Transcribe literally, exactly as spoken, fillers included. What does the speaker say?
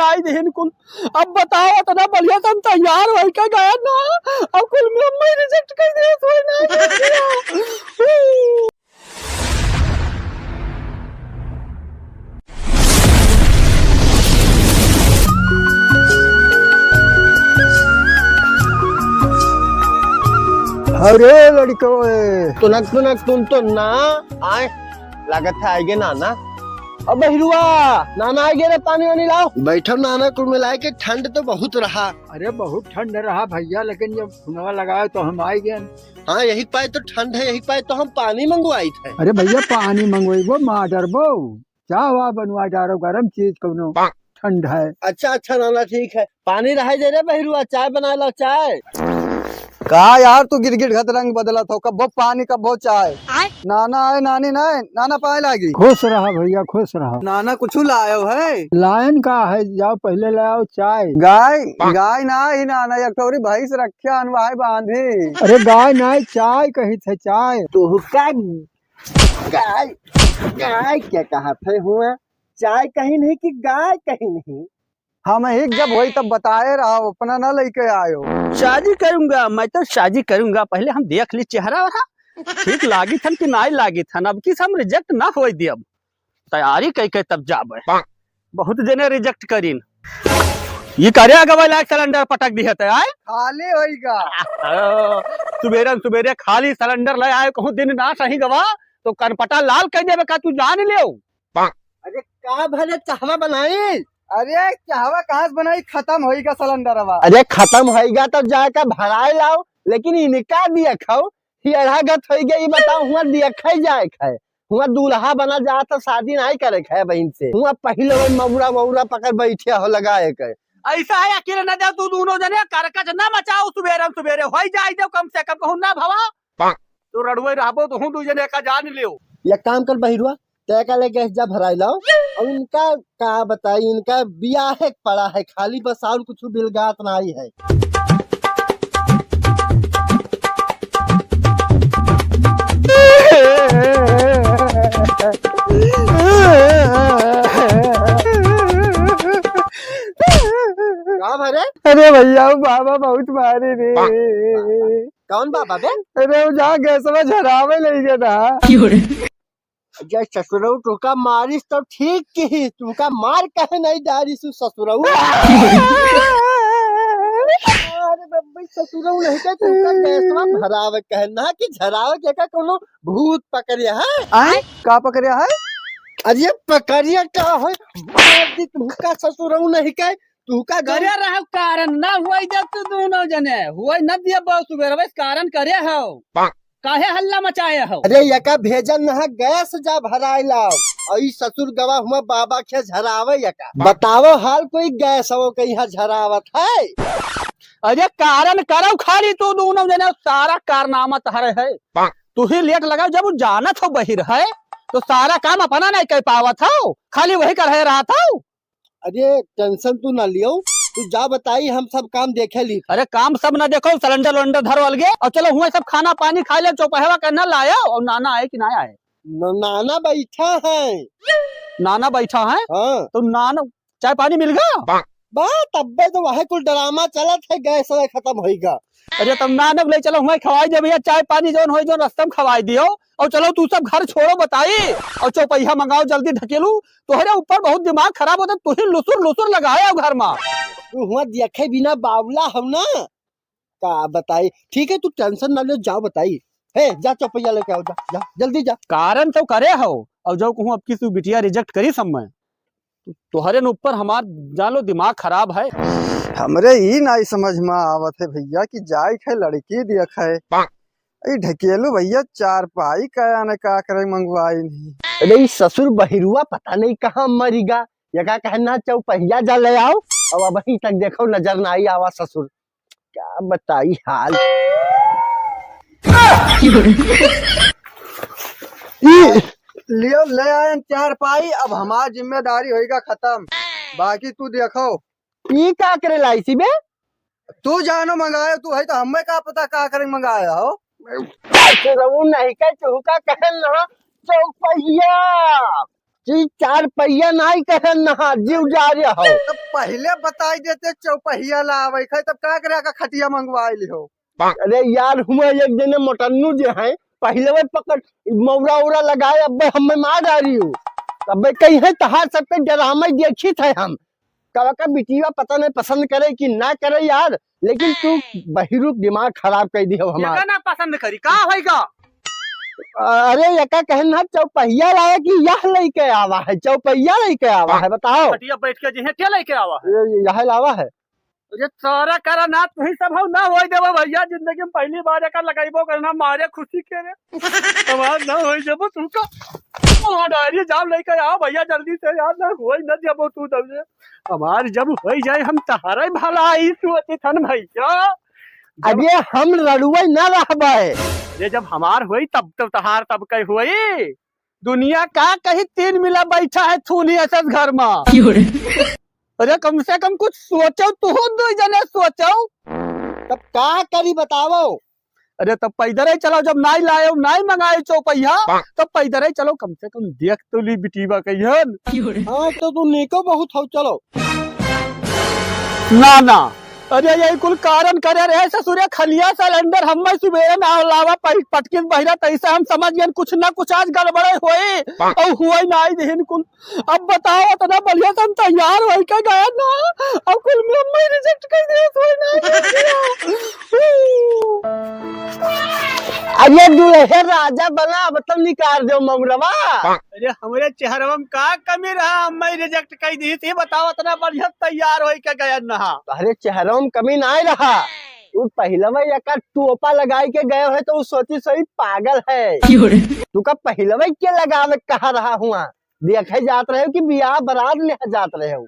आई दिहिन कुल। अब बताओ, इतना बढ़िया से हम तैयार होई के गए ना, अब कुल में अम्मा ही reject कर दे, सोई ना। अरे लड़को, ए। तुनक तुनक तुन तुन ना आए, लागत है आएगे नाना। अब बहिरुआ, नाना आएगे रे, पानी वानी लाओ। बैठो नाना, कुल मिलाए के ठंड तो बहुत रहा। अरे बहुत ठंड रहा भैया, लेकिन जब फोनवा लगाए तो हम आए गए। हाँ, यही पाए तो ठंड है, यही पाए तो हम पानी मंगवाई थे। अरे भैया, पानी मंगवाई वो मार डरबो। चाह वाह बनवा डारो, गरम चीज कौनो ठंड है। अच्छा, अच्छा नाना, ठीक है। पानी रहे दे रे बहिरुआ, चाय बना लो, चाय। का यार, तू गिरगिट घत रंग बदलत हो, कब्बो पानी, कब्बो चाय। आय। नाना आए, नानी ना आए, नाना पाए लागी। खुश रहा भैया, खुश रहा। नाना कुछ लायो है? लायन का है, जाओ पहले ले आओ चाय। गाय, गाय ना ही नाना, एक ठोरी भैंस रखे अनवाए बांधी। अरे गाय ना, चाय कही थे, चाय। तू का गाय, गाय क्या कहत है हुआ? चाय कहीं नहीं कि गाय कहीं नहीं। हम ही जब होई तब बताए रहो, अपना ना लेके आयो। शादी करूंगा, मैं तो शादी करूंगा। पहले हम देख ली चेहरा वरा, ठीक लागी थन कि नाई लागी थन। अब किस हम reject ना होई दियब, तैयारी कई के तब जाबे। बहुत जने reject करीन। ये करे गवा लायक सिलेंडर पटक दिए ते आए। खाली होइगा। सुबेरे सुबेरे खाली सिलेंडर ले आए, कहूँ दिन ना सही गवा तो कनपटा लाल कर देबे का, तू जान लेओ। अरे का भले चाहवा बनाई? अरे चाहवा कहाँ से बनाई, खत्म होइगा सिलेंडरवा। अरे खत्म होइगा तो जाके भराए लाओ, लेकिन इनका दिया खाओ, ये अढ़ा गत होइगा, ये बताओ हुआ दिया खाई जाए खाए। हुआ दूल्हा बना जा तो शादी नहीं करे खाए बहन से। हुआ पहले वो मौरा मौरा पकड़ बैठे हो लगाए के। ऐसा है अकेले न जाओ, तू दोनों जने करकच न मचाओ, सुबेरे सुबेरे होई जाए दो, कम से कम कहूँ ना भवा। तो रड़ुए रहबो तो हूँ दू जने का जान लियो। एक काम कर बहिरुआ, तय का ले गैस जा भराई लाओ। और इनका का बताई, इनका बियाहे के पड़ा है खाली, बस और कुछ बिलगात नहीं है। का भरे? अरे भैया, वो बाबा बहुत मारे रे। कौन बाबा बे? अरे वो जहाँ गैसवा झरावे लई गया था। जय ससुरऊ, तुका मारिस तो ठीक किहिस, तुका मार कहे नहीं डारिस उ ससुरऊ। अरे बब्बई ससुरऊ नहीं के, तुका गैसवा भरावे कहे ना कि झरावे के का कोनो भूत पकड़िया है? आय? का पकड़िया है? अरे पकड़िया का है? मार दी तुका ससुरऊ नहीं के, तू का करे रहो, कारण ना हुआ जब तू दोनों जने हुआ न दिया बहुत सुबेर, बस कारण करे हो। काहे हल्ला मचाए हो? अरे यका भेजन न गैस जा भराए लाओ। और ई ससुर गवा हुआ बाबा के झरावे यका। बताओ हाल कोई गैस हो के यहाँ झरावत है? अरे कारण करो खाली तू दोनों जने, सारा कारनामा तहरे है। तू ही लेट लगाओ, जब वो जानत हो बहिर है तो सारा काम अपना नहीं कर पावत हो, खाली वही कर रहा था। अरे टेंशन तू ना लियो, तू जा बताई, हम सब काम देखे ली। अरे काम सब ना देखो, सिलेंडर उलेंडर धरो अलगे और चलो हुआ सब खाना पानी खा ले, चौपहवा करना लायो और नाना आए कि ना आए? न, नाना बैठा है। नाना बैठा है? हाँ। तो नाना चाय पानी मिल गया? बा तब्बे तो वह कुल ड्रामा चलत है, गैस वाला खत्म होइगा। अरे तब नानक ले चलो, हुआ खवाई दे भैया, चाय पानी जौन होई जौन रस्ता में खवाई दियो। और चलो तू सब घर छोड़ो बताई, और चौपहिया मंगाओ जल्दी ढकेलू। तोहरे ऊपर बहुत दिमाग खराब होता, तू ही लुसुर लुसुर लगाए हो घर में। तू हुआ देखे बिना बावला हम ना, का बताई। ठीक है तू टेंशन ना ले, जाओ बताई। हे जा चौपहिया लेके आओ, जा, जा जल्दी जा। कारण तो करे हो, और जो कहूँ अब की तू बिटिया reject करी सब मैं। तोहरे न ऊपर हमार जान लो दिमाग खराब है। हमरे ई नाई समझ में आवत है भैया कि जाए के लड़की देख है। ई ढकेलू भैया चारपाई का आने का करे मंगवाई नहीं। अरे ई ससुर बहिरुआ पता नहीं कहाँ मरिगा। यका कहे ना चौपहिया जा ले आओ। अब अबहीं तक देखो नजर ना आई आवा ससुर। का बताई हाल। ई लियो ले आयन चारपाई, अब हमार जिम्मेदारी होइगा खत्म, बाकी तू देखो। ई का करे लाइसी बे? तू जानो मंगायो, तू है तो हमें का पता का करे मंगाया हो। रऊ नहीं के चौका कहन ना चौपहिया। कि चार पहिया नाई कहन नहा, जीव जा रहा हो। तब पहिले बताई देते चौपहिया लावे खाए, तब का करे का खटिया मंगवाए लिहो। अरे यार, हुआ एक जने मोटन्नू जे हैं, पहिले वही पकड़, मौरा उरा लगाए, अब्बे हमें मार डारी हो। अब्बे कहीं है तहार सबके ड्रामा देखी थे हम। कब का बिटिया पता नहीं पसंद करे कि ना करे यार, लेकिन तू बहिरू दिमाग खराब कर दी हो हमार। एका ना पसंद करी, का होइगा? अरे एका कहन ना चौपहिया लाया कि यह लइके आवा है, चौपहिया लइके आवा है, बताओ। खटिया बैठ के जिहे के लइके आवा है? ये, ये यह लावा है। अरे सारा करा ना, तू ही सब हो ना होई देबो भैया, जिंदगी में पहली बार एका लगाइबो करना, मारे खुशी के रे। हमार ना होई देबो तू का। ओ डायरी जाम लइके आओ भैया जल्दी से यार, ना होई ना देबो तू तब से। हमार जब होई जाए हम तहारे भलाई सोची थन भैया। जब अरे हम लड़ुए ना रहबे। अरे जब हमार होई तब तो तहार तब कई होई। दुनिया का कही तीन मिला बैठा है थूनी ऐसा घर में। क्यों रे? अरे कम से कम कुछ सोचो, तू दो जने सोचो। तब का करी बताओ? अरे तब पैदल ही चलो, जब नाई लायो, नाई मंगायो चौपहिया, तब पैदल ही चलो, कम से कम देख तो ली बिटीबा कहियन। क्यों रे? हाँ तो तू नीको बहुत हो, चलो। ना ना, अरे यही कुल कारण करे रहे ससुरे खलिया सिलेंडर हम्मे सुबेरे ना लावा पट-, पटकिस बहिरा, तैसे हम समझ गए कुछ ना कुछ आज गड़बड़े होई। और हुई ना आई देहिन कुल। अब बताओ, इतना बढ़िया से हम तैयार होई के गए ना, अब कुल में हम्मे रिजेक्ट कर दिए, होई ना आई देहिन। अरे दुल्हे राजा बना, अब तब निकाल दो मौरवा। अरे हमरे चेहरवा में का कमी रहा, हम्मे रिजेक्ट कर दी थी। बताओ, इतना बढ़िया तैयार होई के गए ना। अरे चेहरवा में कमी ना रहा, वो पहिलवा एका टोपा लगाई के गए है तो वो सोची सोई पागल है। क्यों रे? तू का पहिलवा के लगावे कहा रहा हुआ, देखे जात रहे हो कि बियाह बारात ले जात रहे हो।